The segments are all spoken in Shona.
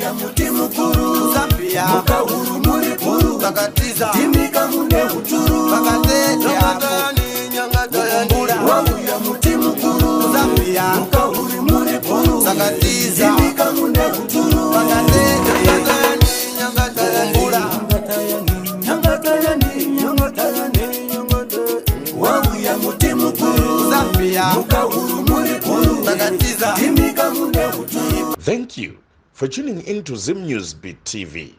Wauya muti mukuru Zambia Mukahuru muri guru Vakatiza Ndimika mune uturu Vakatetea Mukumbura Wauya muti mukuru Zambia Mukahuru muri guru Vakatiza Ndimika mune uturu Vakatetea Mukumbura Wauya muti mukuru Zambia Mukahuru muri guru Vakatiza Ndimika mune uturu Thank you for tuning in to Zim News Beat TV.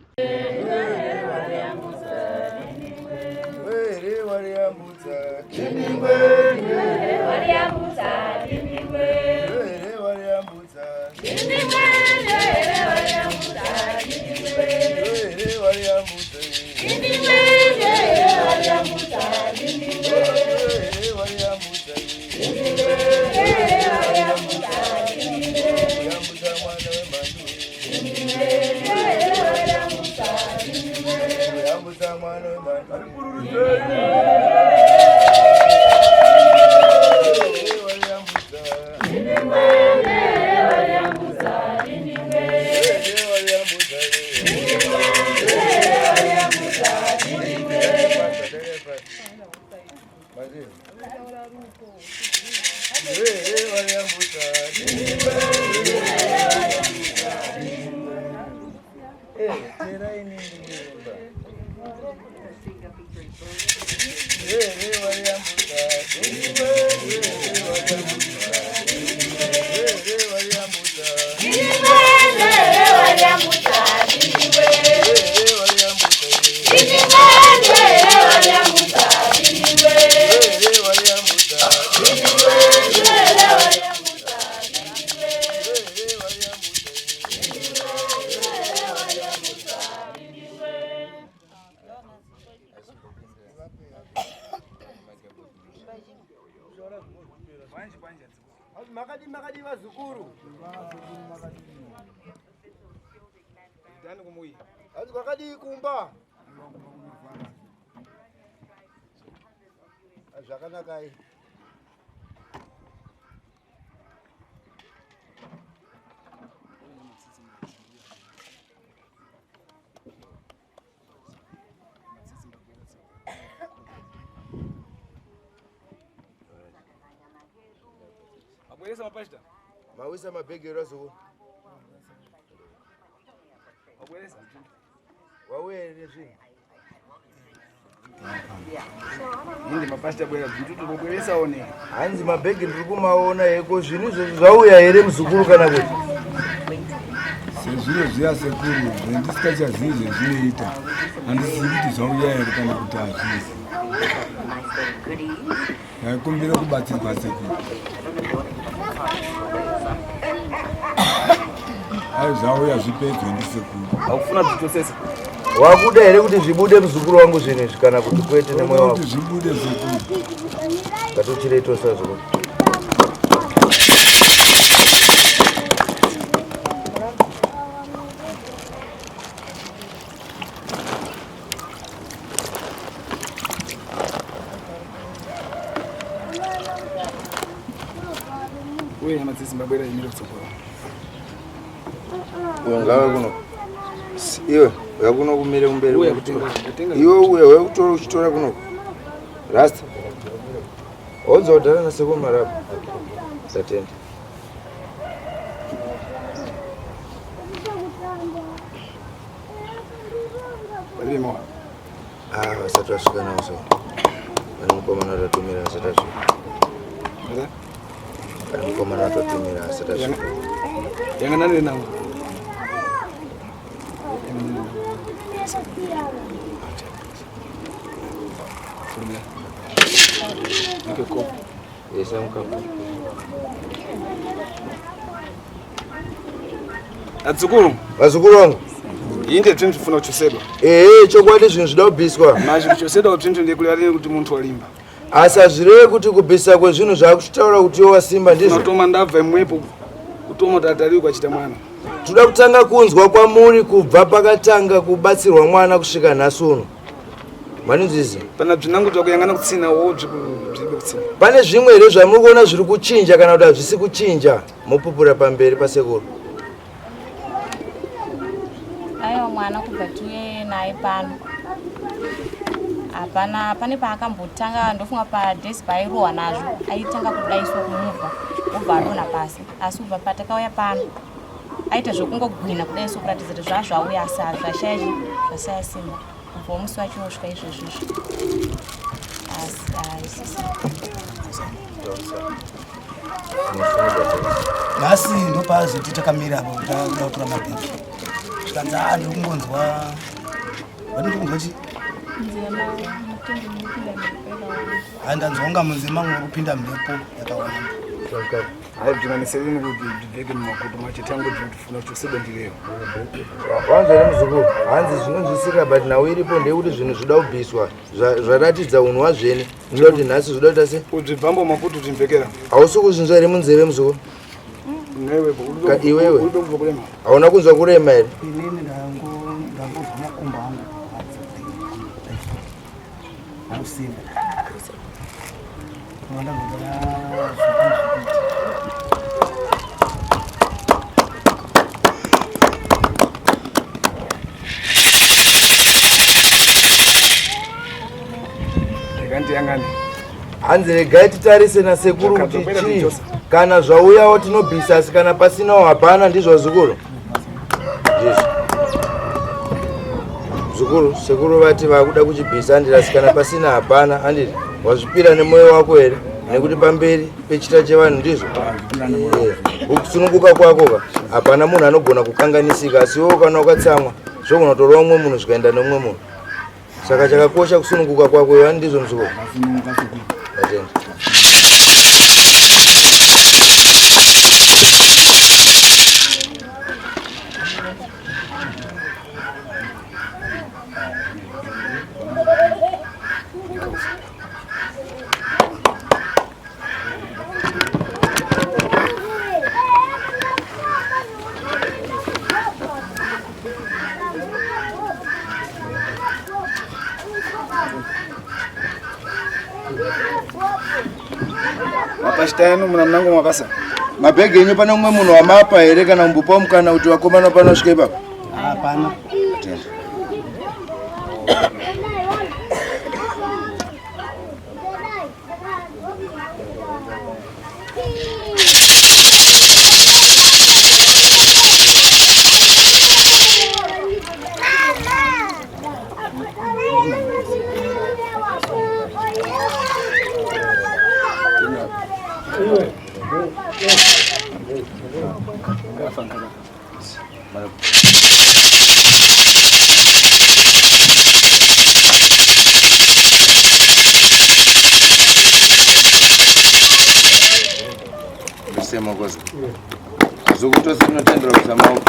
Makadi makadi vazukuru. Hanzi kwakadii kumba? Zvakanakai. Mabweresa mapashita. Mawisa mabhegi razukuru. Mabweresa. Wauya here nezvinhu? Hindi mapashita bwera zvitutu mabweresa one. Hanzi mabhegi ndiri kumaona eko zvinhu izvozvo zvauya here muzukuru kana kuti? Sezviro zviya sekuru zvendisingachazivi zvezvinoita handizivi kuti zvauya here kana kuti hazvisi. Ndaikumbira kubatsirwa sekuru. Ai zvauya zvipedzwe ndisekuru. Hakufuna zvitosesa. Wakuda here kuti zvibude muzukuru wangu zvinhu izvi kana kuti kwete nemwoyo wako? Kuti zvibude sekuru. Ngatochireitosa zvikuru. Uye nyama dzeZimbabwe raimira kutsogora. Uyo ngave kuno. Iwe, uya kuno kumire kumberi. Uya kutenga, kutenga. Iwe uya uya kutora uchitora kuno. Rasta. Odza udhara na sekuru Maraba. Tatenda. Varimo. Ah, vasati vasvika navo so. Vane mukomana vatatumira vasati vasvika. Vane mukomana vatatumira vasati vasvika. Yanga nani navo? Nike kopo. Yesa mukapo. Adzukuru. Vazukuru vangu. Inde zvinhu zvifuna kuchosedwa. Ehe, chokwadi zvinhu zvida kubviswa. Mazvi kuchosedwa zvinhu ndekureva kuti munthu walimba. Asi hazvirevi kuti kubvisa kwezvinhu zvakuchitaura kuti iwe wasimba ndizvo. Unotoma ndabva imwepo kutoma tatari kwachita mwana. Toda kutanga kunzwa kwamuri kubva pakatanga kubatsirwa mwana kusvika nhasi uno. Manzwizi. Pana zvinangu zvakuyangana kutsina wo zviri kutsina. Pane zvimwe here zvamuri kuona zviri kuchinja kana kuti hazvisi kuchinja? Mopupura pamberi pasekuru. Aiwa, mwana kubva tiuye naye pano hapana pane paakambotanga, ndofunga padhesi paairohwa nazvo aitanga kudaiswa kumuvha obva adonha pasi, asi kubva patakauya pano aita zvekungogwina kudaiso kuratidza kuti zvaa zvauya, asi zvashaya zvasaya simba kubva musi wacho kusvika izvezvizvi, asi haisisi. Nhasi ndopazoti takamira apo takuda kutora mabhegi, zvikanzi a ndiri kungonzwa vati ndiri kunzwa chi hai, ndanzwa kunga munzee mangu muri kupinda mhepo yakawanda. Hayi, bvinganiseleni kuti ndibveke mumakuto macho tangu ndinotofuna kuti ndireyo. Wanzwa here muzukuru? Hanzi zvinonzwisika, but nhau iripo ndeyekuti zvinhu zvida kubviswa. Zvaratidza unhu wazvene, zvinoda kuti nhasi zvida kuita se Udzibvambo makuto timbvekera. Hausi kuzvinzwa here munzeve, muzukuru? Newe. Iwewe. Uri kubva kurema. Hauna kunzwa kurema here? Inini ndangozwa makumbo angu ausimba. Ndangozwa zvikuti. Rekanti yangani. Hanzi regai titarise nasekuru kuti Zvakabva chii chose. Kana zvauyawo tinobvisa, asi kana pasinawo hapana. Ndizvo zukuru? Ndizvo zukuru. Sekuru vati vakuda kuchibvisa, handiti? Asi kana pasina hapana, handiti? Wazvipira nemwoyo wako here, nekuti pamberi pechita chevanhu, ndizvo? Kusununguka kwako ka, hapana munhu anogona kukanganisika, asi iwewo kana ukatsamwa zvogona kutorova umwe munhu, zvikaenda neumwe munhu. Saka chakakosha kusununguka kwako iwe, ndizvo muzukuru? Atenda. Mapashita enu muna munango mabasa. Mabhegi enyu pane umwe munhu wamapa here, kana kumbopa mukana kuti vakomana panosvika ipapo? Hapana. Atenda. Kusema kosa zokutose tinotendera kuisa maoko.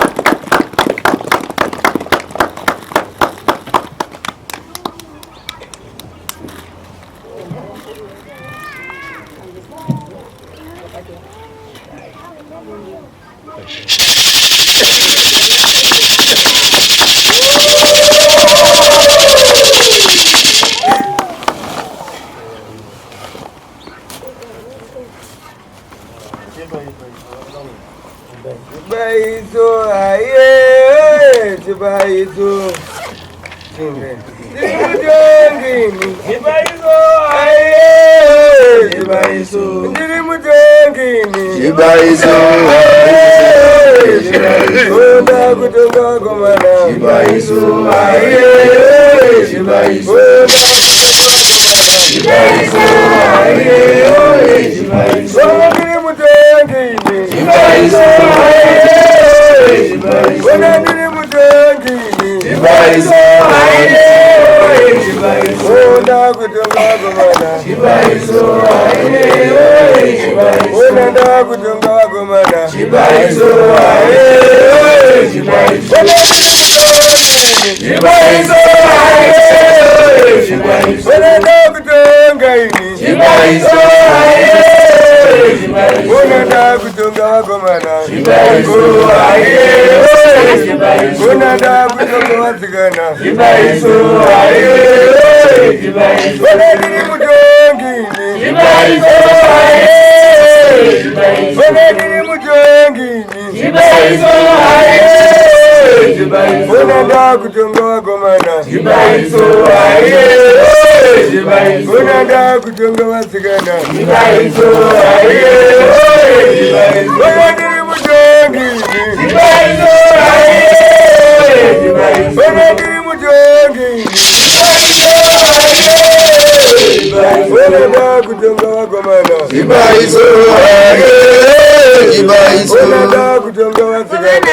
Chibaiso aye, chibaiso. Ndiri mutongi. Chibaiso aye, chibaiso. Ndiri mutongi. Chibaiso. Oda kutonga komana. Chibaiso aye, chibaiso. Chibaiso aye, chibaiso. Ndiri mutongi. Chibaiso aye, chibaiso. Ona ndiri mutongi. Chibaiso aye, chibaiso. Oda kutonga komana. Chibaiso aye, chibaiso. Ona ndakutonga vakomana. Chibaiso aye, chibaiso. Chibaiso aye, chibaiso. Ona ndakutonga ini. Chibaiso aye, chibaiso. Ona ndakutonga vakomana. Chibaiso aye, chibaiso. Ona ndakutonga vasikana. Chibaiso aye, chibaiso. Ona ndiri mutongi ini. Chibaiso aye, chibaiso. Ona ndiri mutongi ini. Chibaiso aye, chibaiso. Ona ndakutonga vakomana. Ona ndakutonga vasikana. Ona ndiri mutongi. Ona ndiri mutongi. Ona ndakutonga vakomana. Ona ndakutonga vasikana.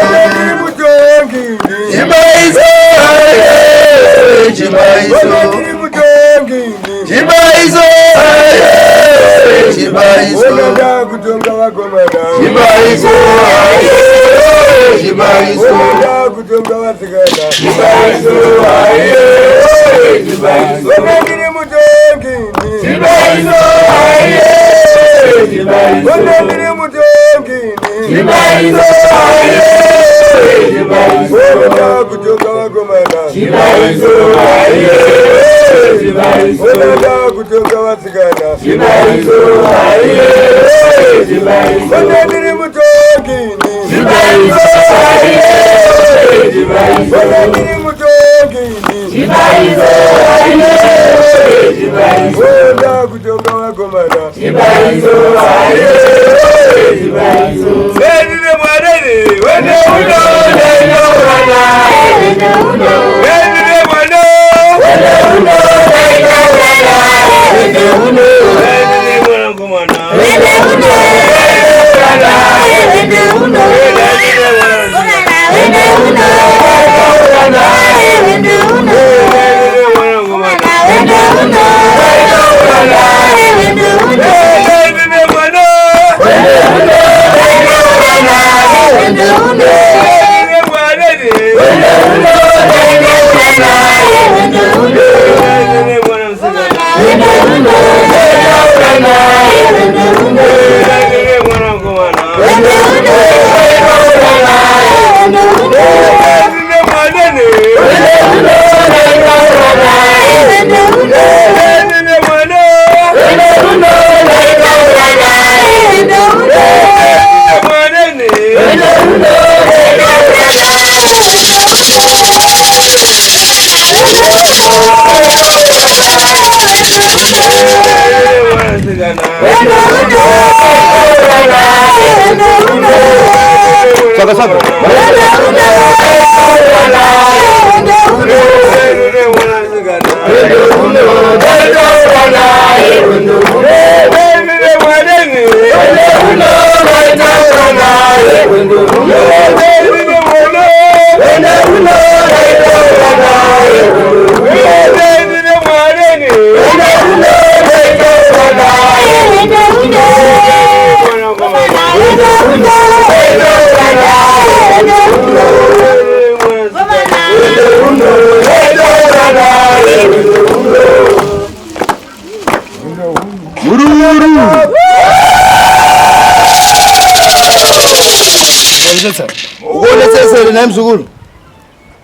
Ona ndiri mutongi. Ona ndiri mutongi. Ona ndakutonga vakomana. Ona ndakutonga vasikana. Ona ndiri mutongi. Ona ndiri mutongi. Ona ndakutonga vakomana. Ona ndakutonga vasikana. Ona ndiri mutongi. Ona ndiri mutongi. Ona kutonga vakomana. Saka saka. Ukuonesesa here nhai muzukuru?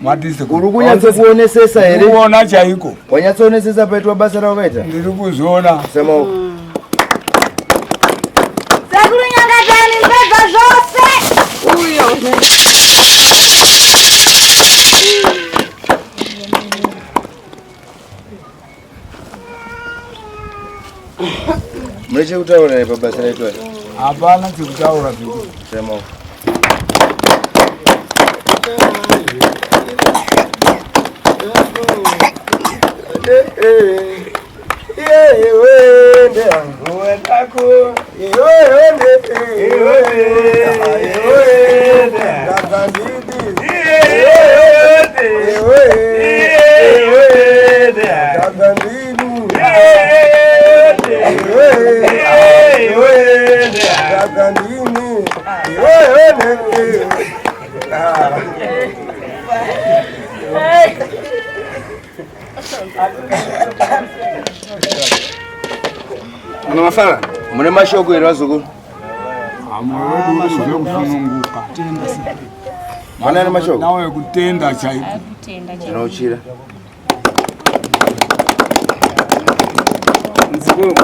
Matise Uri kunyatsokuonesesa here? Kuona chaiko. Wanyatsoonesesa paitwa basa rawakaita? Ndiri kuzviona. Semaoko. Sekuru Nyangatani mbedza zvose. Uyo. Mune chekutaura here pabasa raitwa? Hapana chekutaura sekuru. Semaoko. Muna mafara? Mune mashoko here vazukuru? Moyo wedu uri zvekusununguka. Mwana ane mashoko? Nawe kutenda chaiko. Kutenda chaiko. Tinochira. Mzukuru.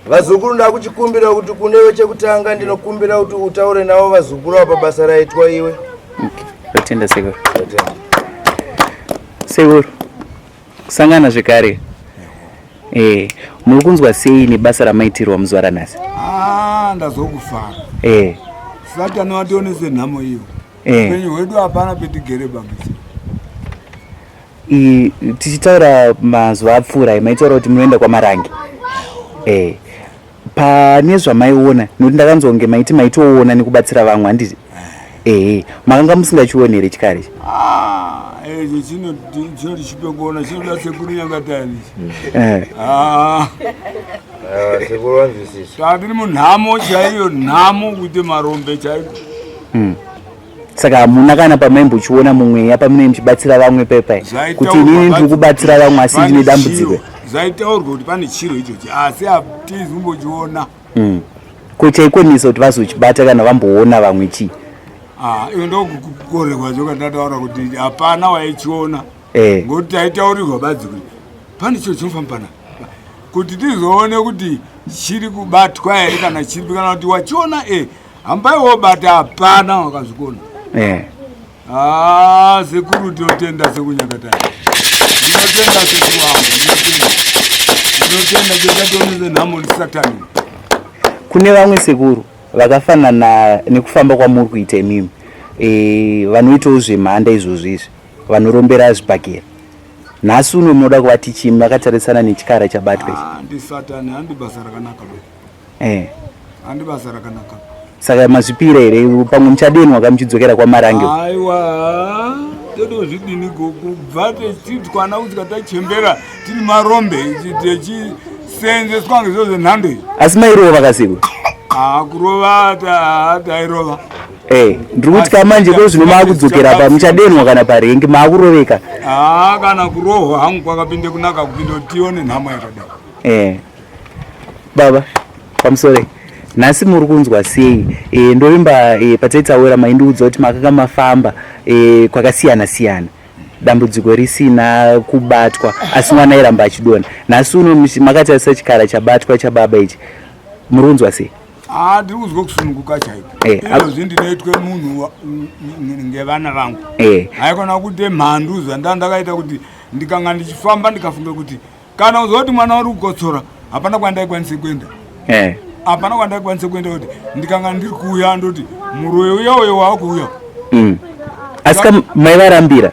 Vazukuru ndakuchikumbira kuti kunewe chekutanga ndinokumbira kuti utaure navo vazukuru ava pabasa raitwa iwe. Totenda sekuru. Sekuru, kusangana zvekare. Eh, muri kunzwa sei nebasa ramaitirwa muzuva ranhasi? Ah, ndazokufara. Eh. Satani wationese nhamo iyo. Eh. Upenyu hwedu hapana petigere bambi. Tichitaura mazuva apfuura ayo maitaura kuti munoenda kwaMarange. Eh. Pane zvamaiona nokuti ndakanzwa kunge maiti maitoona nekubatsira vamwe handiti? Ehe, makanga musingachioni here chikara ichi? Ah, ichi chinoti chipe kuona chinoda sekuru Nyangatani. Eh. Ah. Ah, sekuru vanzwisisa. Tatiri munhamo chaiyo, nhamo kuite marombe chaiko. Saka hamuna kana pamaimbochiona mumweya pamunenge muchibatsira vamwe pepai kuti inini ndiri kubatsira vamwe asi ndine dambudziko? Zvaitaurwa kuti pane chiro ichochi asi hatizi kumbochiona. Ko chaikonesa kuti vazochibata kana vamboona vamwe chii? Ah, iyo ndokukorerwa zvoka ndataura kuti hapana waichiona. Eh. Ngokuti taitaurirwa badzi kuti pane chiro chinofamba pana kuti tizoone kuti chiri kubatwa here kana chiri kana kuti wachiona e hambai wobata hapana wakazvikona. Eh. Ah, sekuru tinotenda sekunyakatani. Ndinotenda sekuru wangu, ndinotenda. Ndinotenda chetationese nhamo ndisatani. Kune vamwe sekuru vakafanana nekufamba kwamuri kuita imimi e, vanoitawo zvemhanda izvozvo izvi vanorombera zvibhakera nhasi uno munoda kuvati chii makatarisana nechikara chabatwa ichi? Ah, ndisatani handi basa rakanaka do. Eh. Handi basa rakanaka. Saka mazvipira here pamwe muchadenwa kamuchidzokera kwaMarange? Aiwa, totozvidini kubva techiti twana kusvika tachembera tiri marombe techisenzeswa ngezviro zvenhando izvi. Asi mairova kasekuru? Ah, kurova tairova. Eh, ndiri kuti kamanje ko zvino maakudzokera pa muchadenwa kana parengi maakuroveka. Ah, kana kurohwa hangu kwakapinde kunaka kupinda kuti tione nhamo yakadai. Eh. Baba, pamusoro nhasi muri kunzwa sei? E, ndovimba e, pataitaura maindiudza kuti makanga mafamba e, kwakasiyana siyana dambudziko risina kubatwa asi mwana airamba achidonha. Nhasi uno makatarisa chikara chabatwa chababa ichi muri kunzwa sei? Ah, ndiri kuzwa kusununguka chaiko. Eh, Izvozvi ndinoitwe munhu ngevana vangu. Eh. Haikona kuti mhandu zvandanga ndakaita kuti ndikanga ndichifamba ndikafunga kuti kana uzwa kuti mwana uri kukotsora hapana kwandaikwanise kuenda. Eh. Hapana kwandaikwanise kuenda kuti ndikanga ndiri kuuya ndoti muroyi uya uyo waakuuya. Asi ka maivarambira?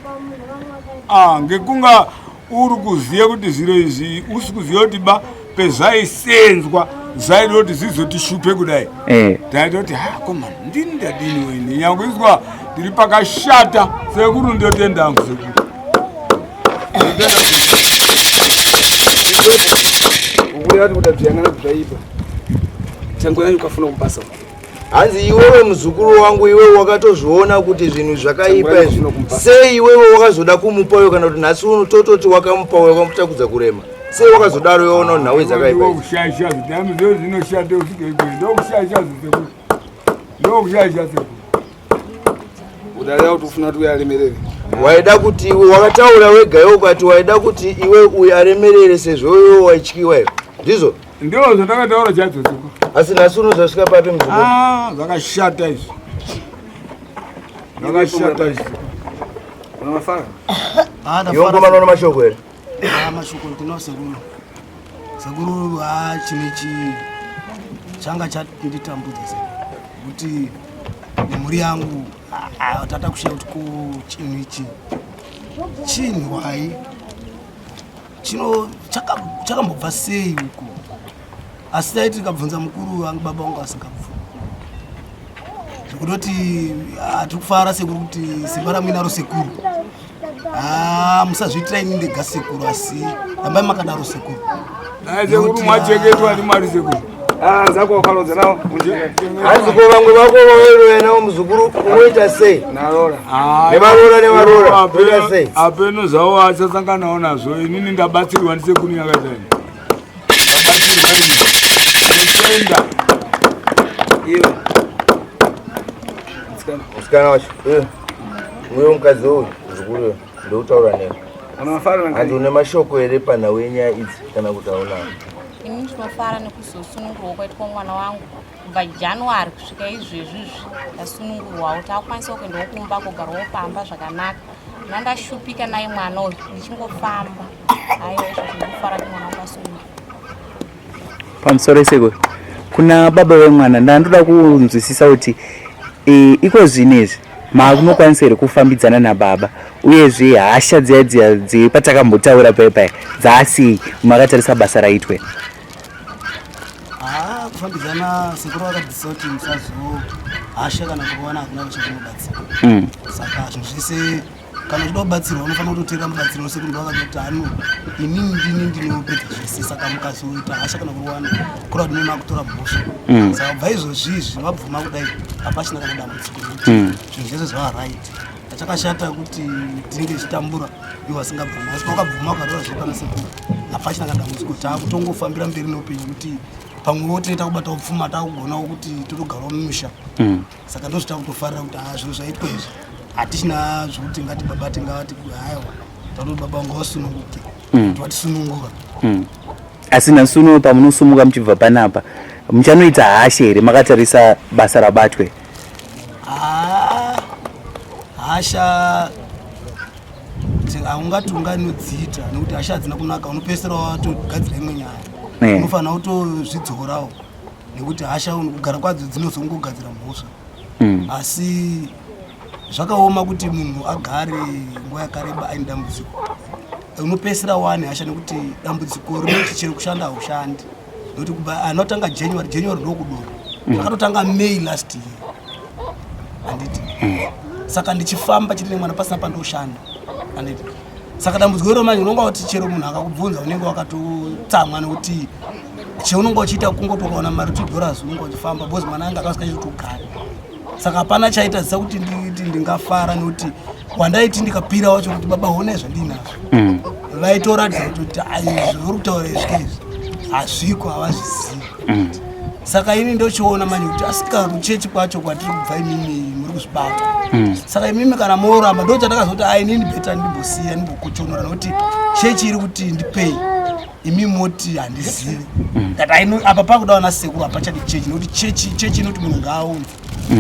Ah, ngekunga uri kuziva kuti zviro izvi usi kuziva kuti ba pezvaisenzwa zvaida kuti zvizotishupe kudai. Eh. Taita kuti ha komana ndini ndadini wene nyange izwa ndiri pakashata sekuru ndotenda hangu sekuru. Ukureva kuti kutabviyangana zvaipa. Changu yanyu ukafuna kubasa. Hanzi iwewe muzukuru wangu iwewe wakatozviona kuti zvinhu zvakaipa izvi. Sei iwewe wakazoda kumupa uyo kana kuti nhasi uno tototi wakamupa uyo wakamutakudza kurema. Sei wakazodaro iwe waona kuti nhau dzakaipa idzi? Ndokushaisha zvitami zvo zvinoshata usvike ikweyo ndokushaisha zvisekuru. Ndokushaisha sekuru. Udareva kuti ufuna kuti uye aremerere. Waida kuti iwe wakataura wega iwe ukati waida kuti iwe uyu aremerere sezvo iwe waityiwa iwe. Ndizvo? Ndizvo zvandakataura chaizvo sekuru. Asi nhasi uno zvasvika papi muzukuru? Ah, zvakashata izvi. Zvakashata izvi. Unamafara? Iwe ngoma unoona mashoko here? Ah, mashoko ndinawo sekuru. Sekuru, ah, chine chi changa chanditambudza sekuru. Kuti nemhuri yangu ah, tata kushaya kuti ko chinhu ichi chinhu wai chino chakambobva sei uko asi taiti tikabvunza mukuru wangu baba wangu asingabvunzi zvekutoti hatiri kufara sekuru kuti simba ramuinaro sekuru. Ah, musazviitira ini ndega sekuru asi rambai makadaro sekuru. Dai sekuru mwachengetwa ndimwari sekuru. Ah, zako wakarodza nawo. Hanzi ko vamwe vako vawairoya navo muzukuru unoita sei? Naroora. Nevaroora nevaroora unoita sei? Apeno zvavo achasanganawo nazvo inini ndabatsirwa ndisekuru Nyakatani. Ndabatsirwa ini. Ndinotenda. Iwe. Musikana wacho. Eh. Uyo mukadzi uyu muzukuru uyu ndokutaura newe. Unamafara Hanzi une mashoko here panhau yenyaya idzi kana kuti hauna? Ini ndinofara nekuzosunungurwa kwaitwa mwana wangu kubva January kusvika izvezvi izvi ndasunungurwawo, takukwanisawo kuendawo kumba kugarawo pamba zvakanaka. Ndandashupika naye mwana uyu ndichingofamba. Aiwa, izvozvo ndinofara kuti mwana wangu asunungurwa. Pamusoro sekuru, kuna baba vemwana ndandoda kunzwisisa kuti iko zvino izvi maakunokwanisa here kufambidzana nababa, uyezve hasha dziya dziya dzepatakambotaura paya paya dzaasei makatarisa basa raitwe? Haa, kufambidzana sekuru vakadzidzisa kuti musazo hasha kana kurowana hakuna vachakunobatsira. Saka zvinhu zvese kana uchida kubatsirwa unofanira kutoteerera mubatsiri wese. Kunge vakati kuti ano inini ndini ndinopedza zvese, saka mukazoita hasha kana kurowana kura kuti makutora mhosva. Saka kubva izvozvi izvi vabvuma kudai, hapachina kana dambudziko nekuti zvinhu zvese zvava right. Chakashata kuti tinenge tichitambura iwo vasingabvumi, asi wakabvuma ukarora zvepana sekuru, hapachina kana dambudziko. Taakutongofambira mberi neupenyu kuti pamwewo tinenge takubatawo pfuma, takugonawo kuti totogarawo mumisha. Saka ndozvitakutofarira kuti haa, zvinhu zvaitwa izvi hatichina zvokuti ngati baba tingavati haiwa, takuti baba vanga vasununguke kuti vatisunungura. Asi nhasi uno pamunosumuka muchibva panapa muchanoita hasha here makatarisa basa rabatwe? Haa, hasha haungati unganodziita nekuti hasha hadzina kunaka, unopedzisira watogadzira imwe nyaya. Unofanira kutozvidzorawo nekuti hasha kugara kwadzo dzinozongogadzira mhosva. Asi zvakaoma kuti munhu agare nguva yakareba aine dambudziko, unopedzisira wane hasha nekuti dambudziko rinoti chero kushanda haushandi, nekuti kubva anotanga January, January ndokudonha, zvakatotanga May last year, handiti? Saka ndichifamba chiri nemwana pasina pandoshanda, handiti? Saka dambudziko iro manje unonga kuti chero munhu akakubvunza unenge wakatotsamwa nekuti cheunonga uchiita kungoti ukaona mari $2 unonga uchifamba because mwana anga akasika chitogara. Saka hapana chaita kuti nditi ndingafara nekuti wandaiti ndikapira wacho kuti baba honai zvandinazvo, vaitoratidza kuti ai, zvauri kutaura izvi izvi hazviko, havazvizivi. Saka ini ndochiona manje kuti asika kuchechi kwacho kwatiri kubva imimi muri kuzvibata. Saka imimi kana moramba, ndo chandakazoti ai, inini better ndimbosiya ndimbokochonora nekuti chechi iri kuti ndipei, imi moti handizivi. Ndati aino apa pakuda vana sekuru, hapachadi chechi nekuti chechi inoti munhu ngaaunze.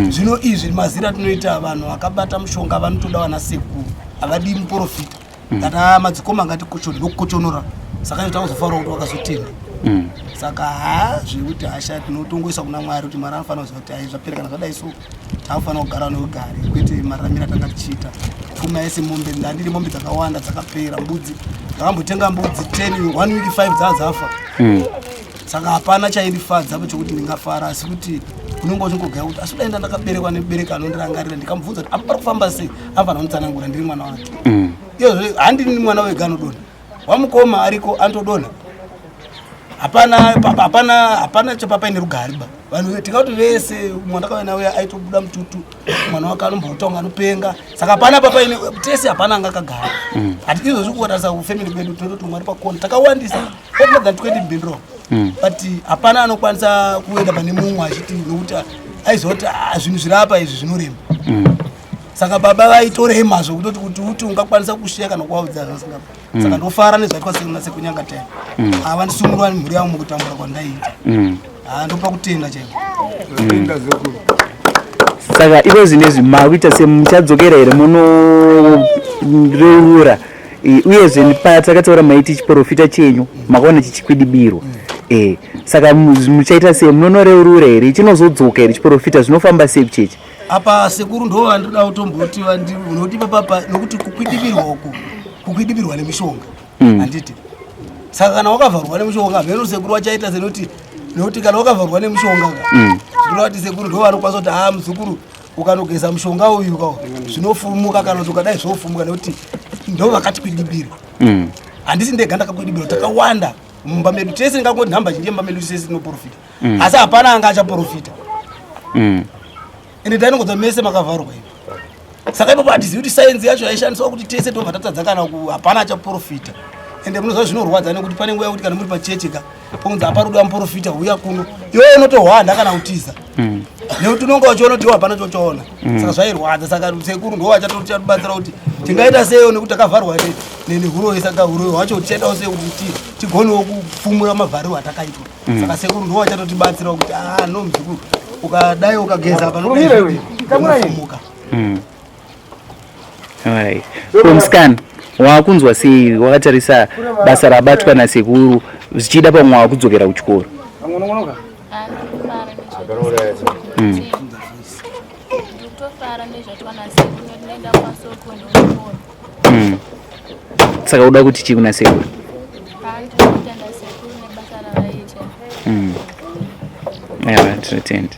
Zvino izvi mazira atinoita vanhu vakabata mushonga vanotoda vana sekuru, havadi muprofita. Ndati aa, madzikoma ngatikochone, ndokukochonora. Saka izvo takuzofarawo kuti vakazotenda. Saka ha, zvekuti hasha tinotongoisa kuna Mwari kuti Mwari anofanira kuziva kuti ai zvapera, kana zvadai so takufanira kugara neugare kwete mararamiro atanga tichiita. Pfuma yese, mombe, ndandiri mombe dzakawanda dzakapera, mbudzi ndakambotenga mbudzi 10, one week 5 dzaa dzafa. Saka hapana chaindifadza apo chokuti ndingafara, asi kuti unenge uchingogaya kuti asi kudai ndandakaberekwa nemubereki anondirangarira, ndikamubvunza kuti apa pari kufamba sei, anofanira kunditsanangura, ndiri mwana wake. Iyozvo handini mwana wega anodonha, wamukoma ariko anotodonha. Hapana hapana hapana chapapaine rugare ba. Vanhu tingati vese mwana akauya naye aitobuda mututu, mwana wake anomboita kunge anopenga. Saka hapana papaine tese, hapana anga akagara. Hati izvozvi kutarisa kufamily kwedu tinototi mwari pakona takawandisa, more than 20 mbindiro, but hapana anokwanisa kuenda pane mumwe achiti nokuti aiziva kuti ah, zvinhu zviri apa izvi zvinorema. Saka baba vaitorema zvokutoti kuti uti ungakwanisa kushiya kana kuvaudza zvasingaba. Saka ndofara nezvaitwa sekuNyangatayani. Ava ndisungurwa mhuri yangu mukutambura kwandaiita. Ah, ndopa kutenda chaiko. Totenda sekuru. Saka iko zvinezvi makuita semuchadzokera here munoreurura? Uyezve patakataura maiti chiprofita chenyu makaona chichikwidibirwa. Saka muchaita sei, munonoreurura here, chinozodzoka here chiprofita, zvinofamba sei kuchechi? Apa sekuru ndo vandoda kutomboti nokuti papapa nokuti kukwidibirwa uku kukwidibirwa nemishonga, handiti? Saka kana wakavharwa nemishonga, mheno sekuru vachaita senoti nokuti kana wakavharwa nemishonga ka, zvinoreva kuti sekuru ndo vanokwanisa kuti haa, muzukuru, ukanogeza mushonga uyu ka zvinofumuka, kana kuti ukadai zvofumuka, nekuti ndo vakatikwidibira. Handisi ndega ndakakwidibirwa, takawanda mumba medu tese, ndingangoti nhamba zhinji mumba medu tese tinoprofita, asi hapana anga achaprofita. Ende tainongodza mese makavharwa ivi. Saka ipapo hatizivi kuti sainzi yacho yaishandiswa kuti tese tobva tatadza kana hapana achaprofita. Ende munoziva zvinorwadza nekuti pane nguva yekuti kana muri pachechi ka, ponzi hapari kudiwa muprofita, huya kuno, iwe unotohwanda kana kutiza nekuti unonga uchiona kuti iwe hapana chochaona. Saka zvairwadza. Saka sekuru ndo vachatotibatsira kuti tingaita seiwo nekuti takavharwa nehuroyi. Saka huroyi hwacho tichaitawo sei kuti tigonewo kupfumura mavharirwo atakaitwa. Saka sekuru ndiwo vachatotibatsirawo kuti ah no muzukuru, ukadai ukageza apa nokufumuka. Alright. Ko musikana wakunzwa sei wakatarisa basa rabatwa nasekuru zvichida pamwe wakudzokera kuchikoro? Ndikutofara nezvatwa nasekuru ndinoenda kwasoko ndikuchikoro. Saka uda kuti chii kuna sekuru? Ndinotenda sekuru nebasa ravaita. Aiwa, tinotenda.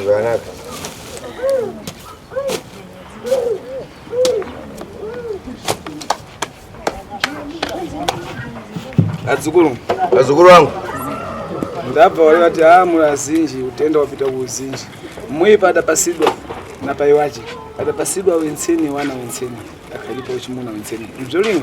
Zvakanaka. Adzukuru. Vazukuru vangu. Ndabva wale vati haa muri azinji utenda wapita kuuzinji. Mui padapasidwa na pai wache. Padapasidwa wenseni wana wenseni. Akalipa uchimuna wenseni. Mzolini.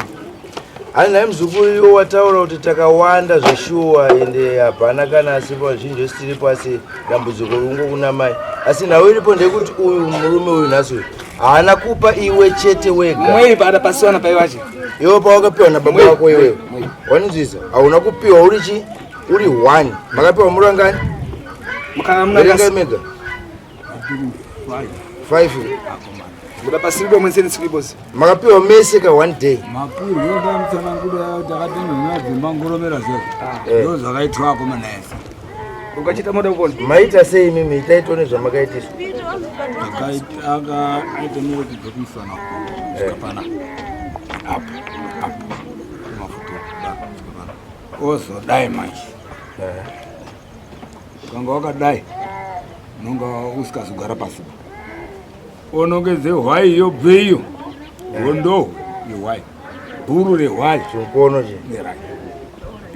Hani nhai muzukuru, iwo wataura kuti takawanda zveshuwa, ende hapana kana asipo, vazhinji vese tiripo, asi dambudziko rungo kuna mai. Asi nhau iripo ndeyekuti uyu murume uyu nhasi uyu haana kupa iwe chete wega. Mwei padapasiwa na pai wache. Iwe pawakapiwa nababa vako iwewe, wanizvisa, hauna kupiwa uri chi uri one, makapiwa murangani? Mukana muna verengai mega. Five. Mudapasiridwa mwenseni siku ibozi. Makapiwa mese ka one day. Mapurwa kamutsanangura takatendwa dzimba ngoromera zveko ndo zvakaitwa akomana ese. Ukachita moda kupona. Maita sei imimi? Itai tione zvamakaitiswa. Aita nekuti kubva kumusana kusvika pana apo apo mafuta kusvika pana ozodai manje ukanga wakadai unonga usikazogara pasi, onongedze hwai yobve iyo hondohwe yehwai, bhuru rehwai. Chimukono che.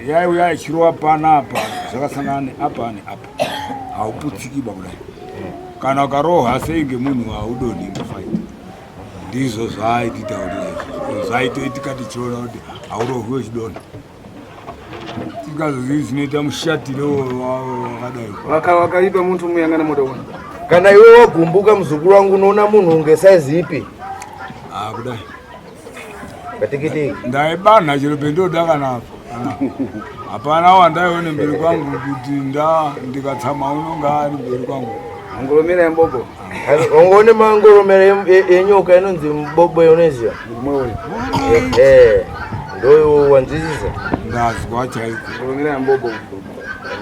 Yaiuya ichirova panapa, zvakasangana neapa neapa, hauputsikiba kudai. Kana ukarohwa sei ngemunhu haudonhi mufight. Ndizvo zvaaititaurira izvo, zvaitoitika tichiona kuti haurohwi wechidonha, tikazozivi zvinoita mushatire wakadai. Wakaipa muntu muyangana moda kuona. Kana iwe wagumbuka, muzukuru wangu, unoona munhu unge saizi ipi? Ah, kudai. Katikitiki. Ndaibanha chero pendoda kana apa hapana wandaione mberi kwangu kuti nda ndikatsama unonga ari mberi kwangu. Ngoromera yembobo. Ungoone mangoromera yenyoka inonzi mubobo, unoiziva? Ehe, ndoiwo wanzwisisa. Ndazwa chaiko. Ngoromera yembobo.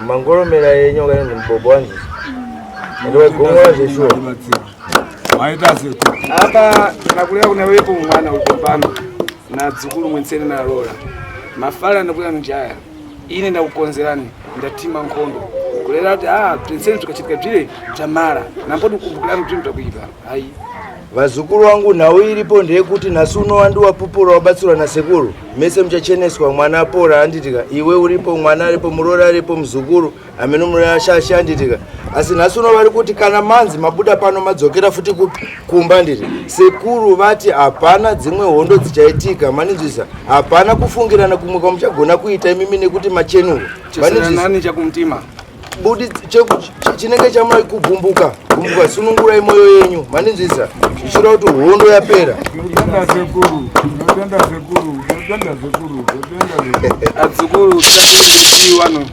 Mangoromera yenyoka inonzi mubobo, wanzwisisa? Ndiwegomora zveshuwa. Maita seku. Apa nakulera kuna wepo mwana uko pano na dzukulu mwenseni na lola mafala nakuya njaya ine ndakukonzerani ndatima nkhondo kulera kuti ah twenseni tukachitika bzile bzamala nambo ndikukumbukirani kuti mtakuipa hayi. Vazukuru vangu, nhau iripo ndeyekuti nhasi unowandiwapupura wabatsirwa nasekuru, mese muchacheneswa, mwana apora, handitika? Iwe uripo, mwana aripo, muroora aripo, muzukuru amene murashasha, handitika? Asi nhasi uno vari kuti kana manzi mabuda pano madzokera futi kumba, nditi sekuru vati hapana dzimwe hondo dzichaitika, maninzwisa? Hapana kufungirana kumwe kwamuchagona kuita imimi nekuti machenurwa. Chisanani chakumtima. Budi chinenge chamai kugumbuka gumbuka, sunungurai mwoyo yenyu, maninzwisa? Zvichireva kuti hondo yapera. Ndinotenda sekuru, ndinotenda sekuru, ndinotenda sekuru, ndinotenda sekuru. Adzukuru wano.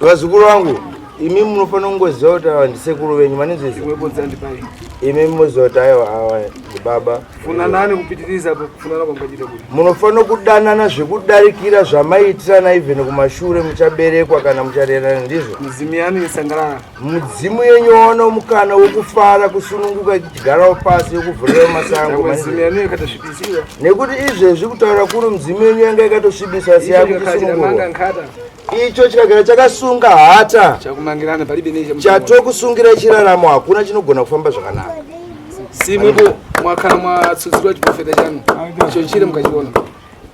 Vazukuru vangu, imi munofanira kungoziva kuti ava ndisekuru venyu, maninzwisa? Imi munoziva kuti aiwa, ava ndibaba. Funanani kupitiriza kufunana kwamukachita kuti. Munofanira kudanana zvekudarikira zvamaiitirana even kumashure muchaberekwa kana mucharerana, ndizvo. Midzimu yanu isangalala. Mudzimu yenyu waona mukana wekufara, kusununguka, ichigarawo pasi yokuvhurira masango. Midzimu yanu yakatosvibisiwa. Nekuti izvezvi kutaura kuno mudzimu yenyu yanga yakatosvibiswa, asi yakusunungurwa. Nkhata. Icho chikagara chakasunga hata. Chakumangirana palibe necha. Chatokusungira chiraramo, hakuna chinogona kufamba zvakanaka. Simwepo mwakhala mwatsudzirwa chiprofeta chanu icho chire mukachiona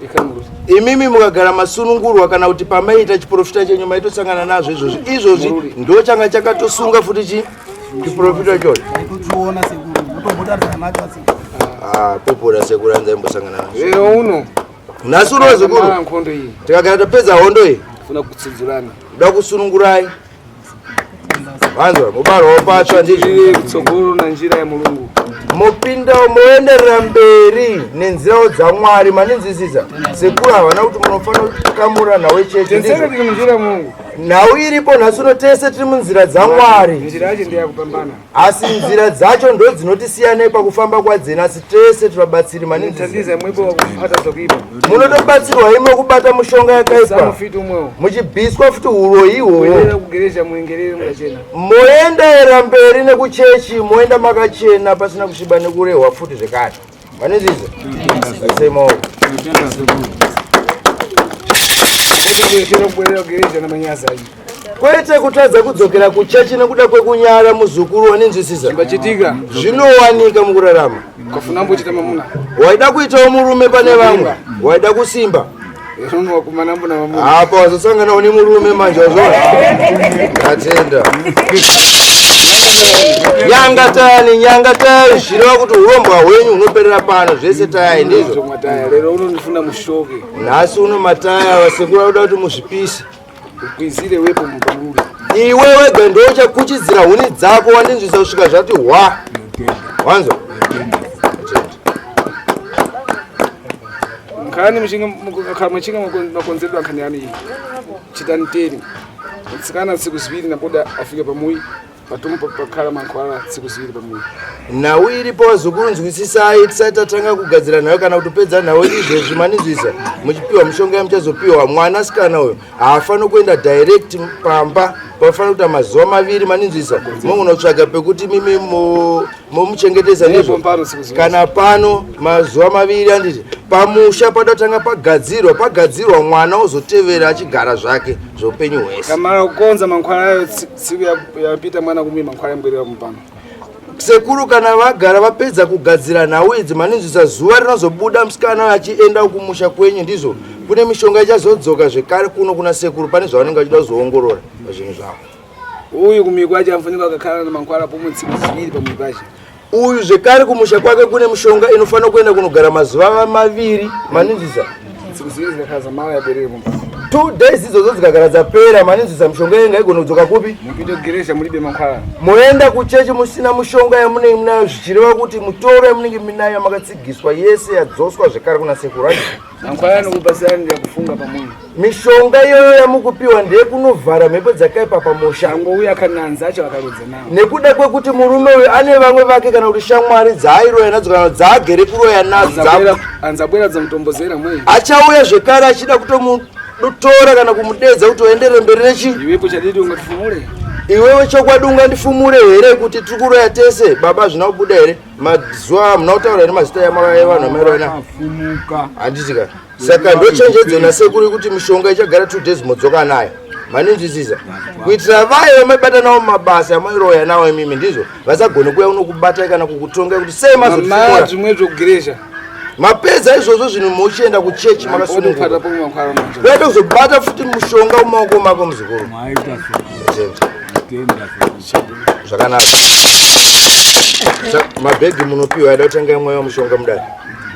ikhali muruti. Imimi mukagara masunungurwa, kana kuti pamaita chiprofita chenyu maitosangana nazvo izvozvi, izvozvi ndo changa chakatosunga futi chi chiprofita chona. Tochiona sekuru, utombotarisana nacho asi. Ah, popora sekuru, anzaimbosangana nazvo. Lero uno. Nhasi uno vazukuru nkhondo iyi tikagara tapedza hondo iyi funa kutsudzurana kuda kusunungurai vanzwa mubarwawo patsva ndizvo kutsogolo na njira ya mulungu mopinda moenderera mberi nenzirawo dzamwari maninzwisisa sekuru havana kuti munofanira kukamura nhau yechechi tensere ndizvo tiri munjira ya mulungu nhau iripo nhasi uno tese tiri munzira dzamwari njira yacho ndeyakupambana asi nzira dzacho ndo dzinotisiyanai pakufamba kwadzena asi tese tivabatsiri maninzwisisa tandiza mwepo wakupata zakuipa munotobatsirwa imwe kubata mushonga yakaipa samufiti umwewo muchibviswa futi uroyi kuenderera ihwohwo kugereja muengerere mukachena moenderera mberi nekuchechi moenda makachena pasina kusviba nekurehwa futi zvekare manizvizvo isai maoko kwete kuetera kubwerera kugereja namanyazi ayo kwete kutadza kudzokera kuchechi nekuda kwekunyara muzukuru waninzwisisa zvingachitika zvinowanika mukurarama ukafuna mbochita mamuna waida kuitawo murume pane vamwe waida kusimba unono wakumana mbo na mamuna apa wazosanganawo nemurume manje wazvona ndatenda nyanga tayani nyanga tayani zvireva kuti urombwa hwenyu hunoperera pano zvese tayai ndizvo mataya lero unondifuna mushoke nhasi uno mataya vasekuru vakuda kuti muzvipise ukwizire wepo mupamuri iwe wega ndochakuchidzira huni dzako wandinzwisa kusvika zvati hwa wanzwa nkhani muchinga makonzedwa nkhani yanu iyi chitani teri mtsikana tsiku ziwiri napoda afike pamuyi patumbo pakhala mankhwala tsiku ziwiri pamuyi nhau iripo vazukuru nzwisisai tisati tatanga kugadzira nhau kana kutopedza nhau izvezvi maninzwisa muchipiwa mishonga yamuchazopiwa mwanasikana uyo haafaniri kuenda direct pamba pafanira kuita mazuva maviri maninzwisa mongonotsvaga pekuti mimi momuchengetesa ndizvo Pano tsiku ziwiri kana pano mazuva maviri anditi pamusha pada kutanga pagadzirwa pagadzirwa mwana ozotevera achigara zvake zveupenyu hwese kamala kukonza mankhwala ayo tsiku yapita mwana kumuyi mankhwala yambwerera mupano sekuru kana vagara vapedza kugadzira nhau idzi maninzwisa zuva rinozobuda musikana achienda kumusha kwenyu ndizvo kune mishonga ichazodzoka zvekare kuno kuna sekuru pane zvavanenge vachida kuzoongorora pazvinhu zvavo uyu kumuyi kwache amfunika akakhala na mankhwala pomwe tsiku ziwiri pamuyi pache uyu zvekare kumusha kwake kune mishonga inofanira kuenda kunogara mazuva maviri maninzwisa tsiku ziwiri zikakhala zamala yabwerere mupano two days idzodzo dzikagara dzapera maninzwisa mishonga yenga igona kudzoka kupi mupite kugereja mulibe mankhwala moenda kuchechi musina mushonga yamunenge munayo zvichireva kuti mutoro yamunenge munayo yamakatsigiswa yese yadzoswa zvekare kuna sekuru handiti? mankhwala anokupasirani ndiyakufunga pamuyi mishonga iyoyo yamukupiwa ndeyekunovhara mhepo dzakaipa pamusha angouya akananza acho akarodza nawo nekuda kwekuti murume uyu ane vamwe vake kana kuti shamwari dzaairoya nadzo kana kuti dzaagere kuroya nadzo anzabwera dzamutombozera mweyi achauya zvekare achida kutomutora kana kumudedza kuti uenderere mberi nechi iwepo chadidi ungatifumule iwewe chokwadi ungandifumure here kuti tiri kuroya tese baba hazvina kubuda here mazuva hamuna kutaura here mazita evanhu amairoya navo Afumuka. handiti ka saka ndochenjedzo nasekuru kuti mishonga ichagara two days modzoka nayo maninzwisisa kuitira vaya vamaibata navo mumabasa amairoya nawo imimi ndizvo vasagone kuuya unokubatai kana kukutongai kuti sei mamala mazotifumura zvimwe zvokugereja mapedza izvozvo zvinhu mochienda kuchechi makasununguka makasunungura pomwe mankhwala manje kwete kuzobata futi mushonga mumaoko mako muzukuru Maita sekuru. Tenda. Tenda sekuru. zvakanaka mabhegi munopiwa aida kutenga imwe yemushonga mudai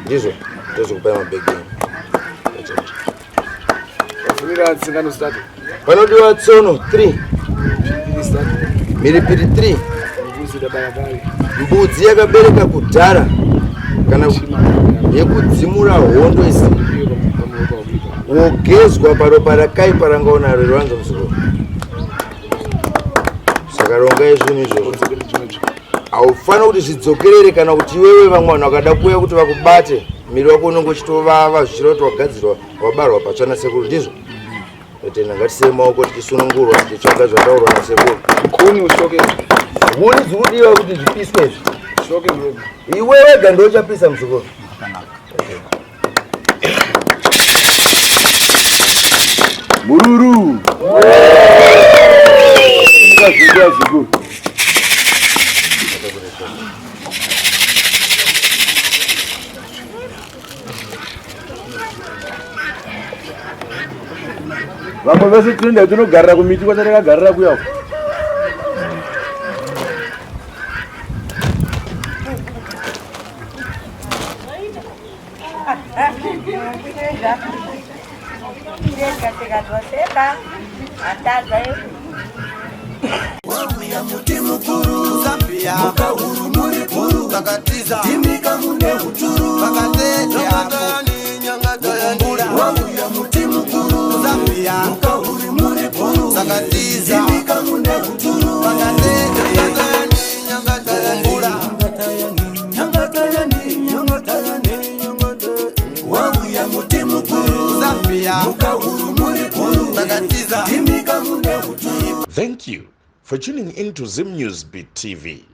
ndizvo tozokupai mabhegi enyu. Vafunira tsingano zitatu. Panodiwa tsono 3, Piri zitatu. mhiripiri 3, Mbuzi dabarabari. mbudzi yakabereka kudhara kana yekudzimura hondo isi Iyo pamuropa wakuipa. wogezwa paropa rakaipa rangaona riranzo muzukuru. Saka rongai zvinhu izvozvo. Kodzekere chimwe Haufaniri kuti zvidzokerere kana kuti iwewe vamwe vanhu vakada kuuya kuti vakubate miri wako unenge uchitovava zvichireva kuti wagadzirwa wabarwa patsva nasekuru ndizvo. Totenda ngatisei maoko tichisunungurwa tichitsvaga zvataurwa nasekuru. Kuni ushoke. Huni dziri kudiwa kuti zvipiswe izvi. Shoke ndiwe. Iwe wega ndiwe uchapisa muzukuru. Mururu. Zvikuru zvikuru. Vamwe vese tinoenda tinogarira kumiti kwatakagarira kuya uko. Ndikazoseka atadza Wauya muti mukuru Zambia Mukahuru muri guru Takatiza Timika mune uturu Nyangatayani Wauya muti mukuru Zambia Mukahuru muri guru Takatiza Timika mune uturu Nyangatayani Nyangatayani Wauya muti mukuru Zambia Mukahuru muri guru Takatiza Timika mune uturu Thank you for tuning in to Zim News Beat TV.